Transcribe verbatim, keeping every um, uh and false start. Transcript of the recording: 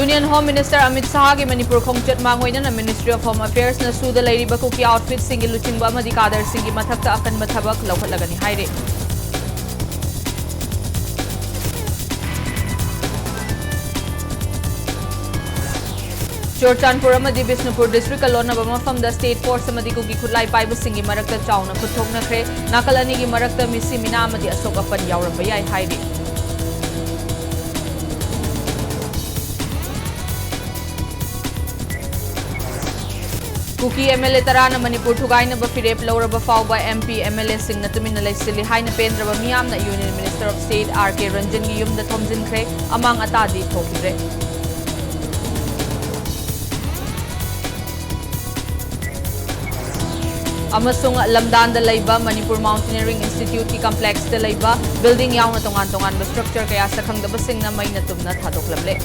Union Home Minister Amit Shahꯒꯤ Manipur ꯈꯣꯡꯆꯠ ꯃꯥꯡꯑꯣꯏꯅꯅ Ministry of Home Affairsꯅ ꯁꯨꯗ ꯂꯩꯔꯤꯕ ꯀꯨꯀꯤ outfitꯁꯤꯡꯒꯤ ꯂꯨꯆꯤꯡꯕ ꯑꯃꯗꯤ cadreꯁꯤꯡꯒꯤ ꯃꯊꯛꯇ ꯑꯀꯟꯕ ꯊꯕꯛ ꯂꯧꯈꯠꯂꯒꯅꯤ ꯍꯥꯏꯔꯤ꯫ ꯆꯨꯔꯆꯥꯟꯄꯨꯔ ꯑꯃꯗꯤ ꯕꯤꯁꯅꯨꯄꯨꯔ districtꯀ ꯂꯣꯟꯅꯕ ꯃꯐꯝꯗ state force ꯑꯃꯗꯤ ꯀꯨꯀꯤ ꯈꯨꯠꯂꯥꯏ ꯄꯥꯏꯕꯁꯤꯡꯒꯤ ꯃꯔꯛꯇ ꯆꯥꯎꯅ ꯈꯨꯠꯊꯣꯛꯅꯈ꯭ꯔꯦ꯫ ꯅꯥꯀꯜ ꯑꯅꯤꯒꯤ ꯃꯔꯛꯇ ꯃꯤꯁꯤ ꯃꯤꯅꯥ ꯑꯃꯗꯤ ꯑꯁꯣꯛ ꯑꯄꯟ ꯌꯥꯎꯔꯝꯕ ꯌꯥꯏ ꯍꯥꯏꯔꯤ꯫ ꯀꯨꯀꯤ MLA ꯇꯔꯥꯅ ꯃꯅꯤꯄꯨꯔ ꯊꯨꯒꯥꯏꯅꯕ ꯐꯤꯔꯦꯞ ꯂꯧꯔꯕ ꯐꯥꯎꯕ MP, MLAꯁꯤꯡꯅ ꯇꯨꯃꯤꯟꯅ ꯂꯩꯁꯤꯜꯂꯤ ꯍꯥꯏꯅ ꯄꯦꯟꯗ꯭ꯔꯕ ꯃꯤꯌꯥꯝꯅ Union Minister of State R K ꯔꯟꯖꯟꯒꯤ ꯌꯨꯝꯗ ꯊꯣꯝꯖꯤꯟꯈ꯭ꯔꯦ꯫ ꯑꯃꯥꯡ ꯑꯇꯥꯗꯤ ꯊꯣꯛꯈꯤꯗ꯭ꯔꯦ꯫ ꯑꯃꯁꯨꯡ ꯂꯝꯗꯥꯟꯗ ꯂꯩꯕ ꯃꯅꯤꯄꯨꯔ Mountaineering Instituteꯀꯤ complexꯇ ꯂꯩꯕ building ꯌꯥꯎꯅ ꯇꯣꯉꯥꯟ ꯇꯣꯉꯥꯟꯕ structure ꯀꯌꯥ ꯁꯛꯈꯪꯗꯕꯁꯤꯡꯅ ꯃꯩꯅ ꯇꯨꯝꯅ ꯊꯥꯗꯣꯛꯂꯝꯂꯦ꯫